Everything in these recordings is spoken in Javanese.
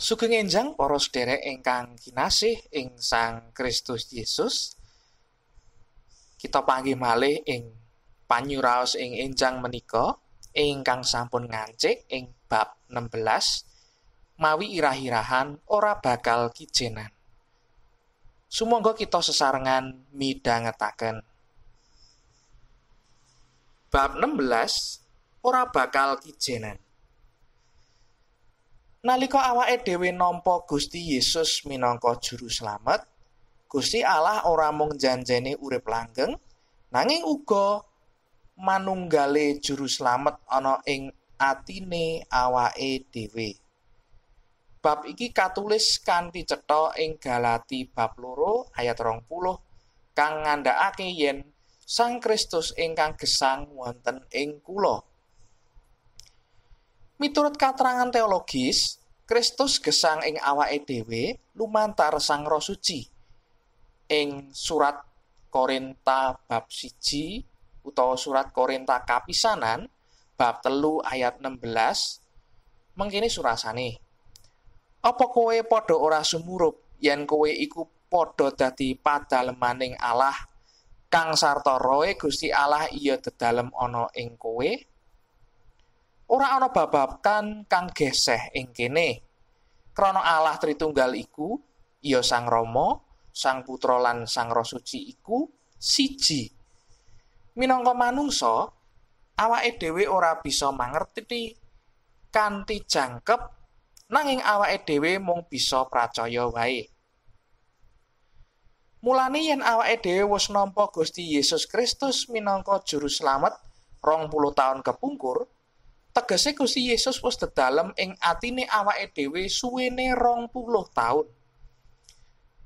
Sugeng enjang para sedherek ingkang kinasih ing Sang Kristus Yesus. Kita panggih malih ing panyuraos ing enjang menika ingkang sampun ngancik ing bab 16 mawi irah-irahan ora bakal kijenan. Sumangga kita sesarengan midhangetaken. Bab 16 ora bakal kijenan. Nalika awake dhewe nampa Gusti Yesus minangka juru slamet, Gusti Allah ora mung janjeni urip langgeng, nanging uga manunggale juru slamet ana ing atine awake dhewe. Bab iki katulis kanthi cetha ing Galati bab 2 ayat 20 kang ngandhakake yen Sang Kristus ingkang gesang wonten ing kula. Miturut katerangan teologis, Kristus gesang ing awake dhewe lumantar Sang Roh Suci. Ing surat Korinta bab 1 utawa surat Korinta kapisanan bab 3 ayat 16 mengkene surasane. Apa kowe padha ora sumurup yen kowe iku padha dadi padalemaning Allah kang sarta rohe Gusti Allah iya dedalem ana ing kowe? Ora ana babagan kang geseh ing kene. Krana Allah Tritunggal iku, iya Sang Rama, Sang Putra lan Sang Roh Suci iku siji. Minangka manungsa, awake dhewe ora bisa mangerti kanthi jangkep, nanging awake dhewe mung bisa pracaya wae. Mulane yen awake dhewe wis nampa Gusti Yesus Kristus minangka juru slamet 20 taun kepungkur, tegese Gusti Yesus wis dedalem ing atine awake dhewe suwene 20 taun.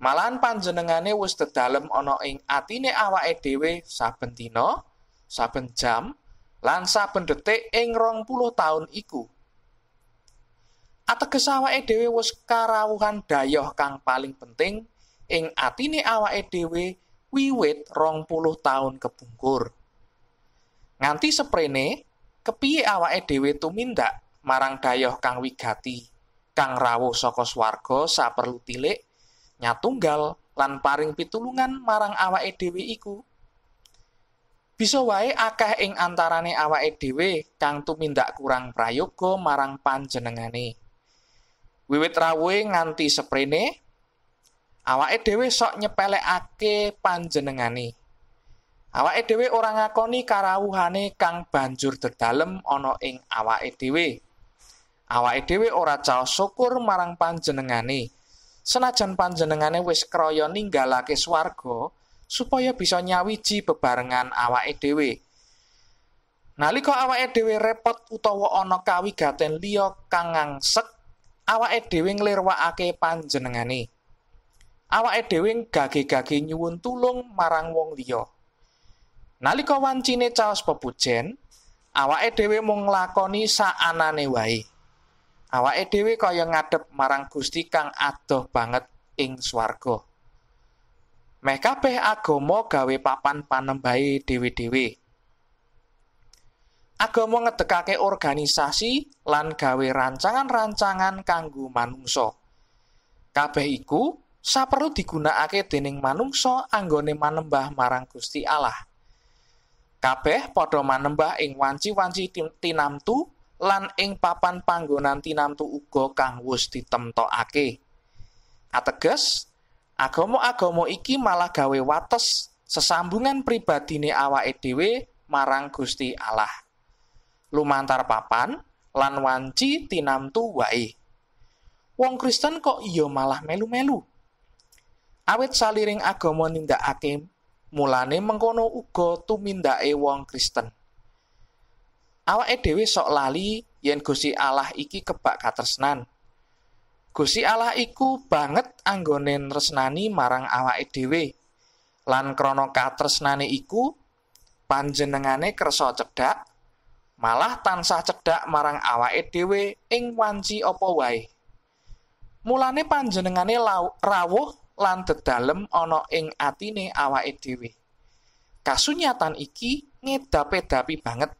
Malahan panjenengane wis dedalem ana ing atine awake dhewe saben dina, saben jam, lan saben detik ing 20 taun iku. Ateges awake dhewe wis karawuhan dayoh kang paling penting ing atine awake dhewe wiwit 20 taun kepungkur. Nganti seprene, kepiye awake dhewe tumindak marang dayoh kang wigati, kang rawuh saka swarga saperlu tilik, nyatunggal lan paring pitulungan marang awake dhewe iku? Bisa wae akeh ing antarane awake dhewe kang tumindak kurang prayoga marang panjenengane. Wiwit rawuhe nganti seprene, awake dhewe sok nyepelekake panjenengane. Awake dhewe ora ngakoni karawuhane kang banjur dedalem ana ing awake dhewe. Awake dhewe ora caos syukur marang panjenengane, senajan panjenengane wis kraya ninggalake swarga supaya bisa nyawiji bebarengan awake dhewe. Nalika awake dhewe repot utawa ana kawigaten liya kang ngangsek, awake dhewe nglirwakake panjenengane. Awake dhewe gage-gage nyuwun tulung marang wong liya. Nalika wancine caos pepujen, awake dhewe mung nglakoni saanane wae. Awake dhewe kaya ngadep marang Gusti kang adoh banget ing swarga. Meh kabeh agama gawe papan panembahe dhewe-dhewe. Agama ngedekake organisasi lan gawe rancangan-rancangan kanggo manungsa. Kabeh iku saperlu digunakake dening manungsa anggone manembah marang Gusti Allah. Kabeh padha manembah ing wanci-wanci tinamtu lan ing papan panggonan tinamtu uga kang wis ditemtokake. Ateges, agama-agama iki malah gawe wates sesambungan pribadine awake dhewe marang Gusti Allah. Lumantar papan lan wanci tinamtu wae. Wong Kristen kok iya malah melu-melu. Awit saliring agama nindakake, mulane mengkono uga tumindake wong Kristen. Awake dhewe sok lali yen Gusti Allah iki kebak katresnan. Gusti Allah iku banget anggone nresnani marang awake dhewe. Lan krana katresnane iku panjenengane kersa cedhak, malah tansah cedhak marang awake dhewe ing wanci apa wae. Mulane panjenengane rawuh lan dedalem ana ing atine awake dhewe. Kasunyatan iki ngedap-edapi banget.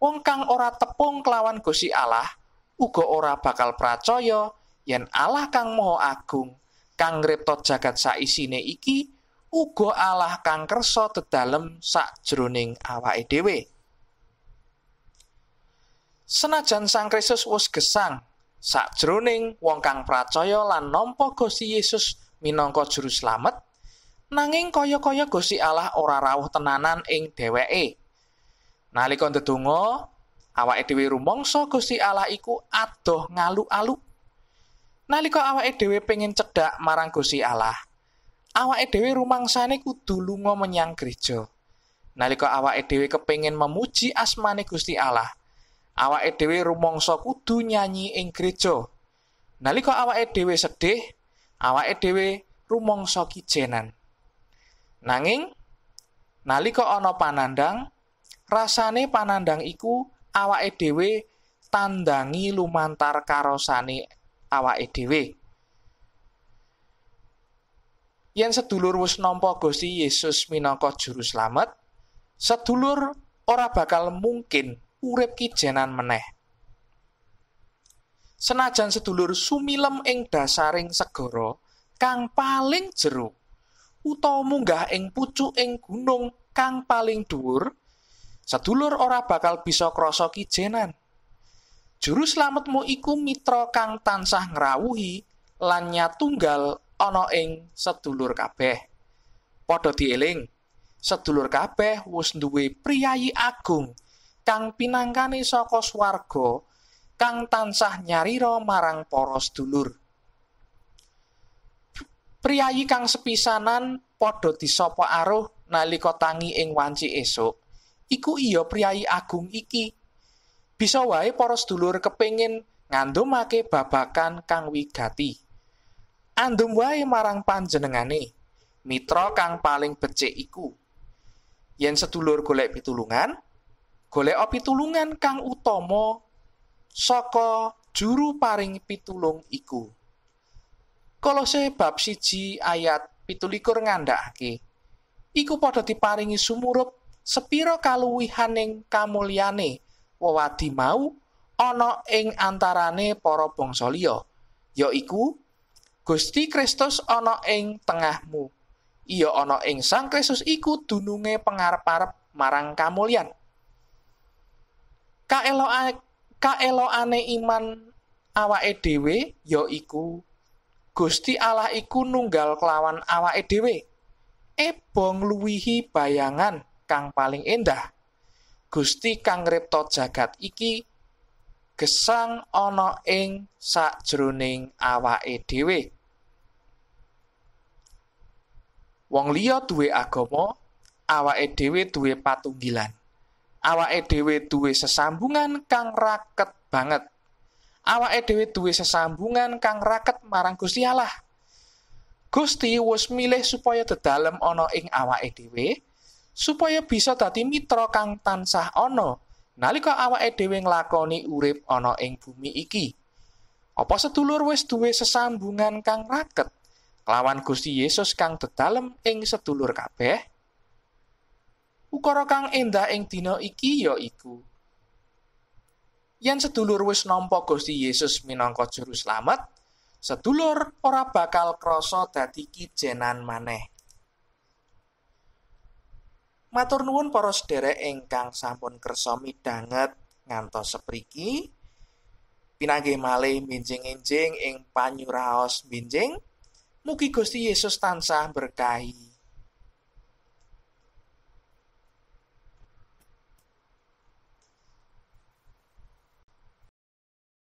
Wong kang ora tepung kelawan Gusti Allah uga ora bakal pracaya Yen Allah kang Maha Agung, kang ngripta jagat saisine iki, uga Allah kang kersa dedalem sakjroning awake dhewe. Senajan Sang Kristus wis gesang sakjroning wong kang pracaya lan nampa Gusti Yesus minangka juru slamet, nanging kaya-kaya Gusti Allah ora rawuh tenanan ing dheweke. Nalika ndedonga, awake dhewe rumangsa Gusti Allah iku adoh ngalu-alu. Nalika awake dhewe pengin cedhak marang Gusti Allah, awake dhewe rumangsane kudu lunga menyang gereja. Nalika awake dhewe kepengin memuji asmane Gusti Allah, awake dhewe rumangsa kudu nyanyi ing gereja. Nalika awake dhewe sedih, awake dhewe rumangsa kijenan. Nanging nalika ana panandhang, rasane panandhang iku awake dhewe tandangi lumantar karosane awake dhewe. Yen sedulur wis nampa Gusti Yesus minangka juru slamet, sedulur ora bakal mungkin urip kijenan meneh. Senajan sedulur sumilem ing dasaring segara kang paling jero, utawa munggah ing pucuking gunung kang paling dhuwur, sedulur ora bakal bisa krasa kijenan. Juru slametmu iku mitra kang tansah ngrawuhi lan nyatunggal ana ing sedulur kabeh. Padha dieling, sedulur kabeh wis duwe priyayi agung kang pinangkane saka swarga, kang tansah nyarira marang para sedulur. Priyayi kang sepisanan padha disapa aruh nalika tangi ing wanci esuk, iku iya priyayi agung iki. Bisa wae para sedulur kepengin ngandhumake babakan kang wigati. Andum wae marang panjenengane, mitra kang paling becik iku. Yen sedulur golek pitulungan, golek pitulungan kang utama saka juru paring pitulung iku. Kolose bab 1 ayat 17 ngandhakake, iku padha diparingi sumurup sepira kaluwihaning kamulyane wewadi mau ana ing antarane para bangsa liya, yaiku Gusti Kristus ana ing tengahmu. Iya ana ing Sang Kristus iku dununge pengarep-arep marang kamulyan. Kaelokane iman awake dhewe yaiku Gusti Allah iku nunggal kelawan awake dhewe. Ebo ngluwihi bayangan kang paling endah. Gusti kang ngripta jagat iki gesang ana ing sakjroning awake dhewe. Wong liya duwe agama, awake dhewe duwe patunggilan. Awake dhewe duwe sesambungan kang raket banget. Awake dhewe duwe sesambungan kang raket marang Gusti Allah. Gusti wis milih supaya dedalem ana ing awake dhewe, supaya bisa dadi mitra kang tansah ana nalika awake dhewe nglakoni urip ana ing bumi iki. Apa sedulur wis duwe sesambungan kang raket kelawan Gusti Yesus kang dedalem ing sedulur kabeh? Ukara kang endah ing dina iki ya iku, yen sedulur wis nampa Gusti Yesus minangka juru slamet, sedulur ora bakal krasa dadi kijenan maneh. Matur nuwun para sedherek ingkang sampun kersa midhanget ngantos sepriki. Pinanggih malih benjing-enjing ing panyuraos benjing. Mugi Gusti Yesus tansah berkahi.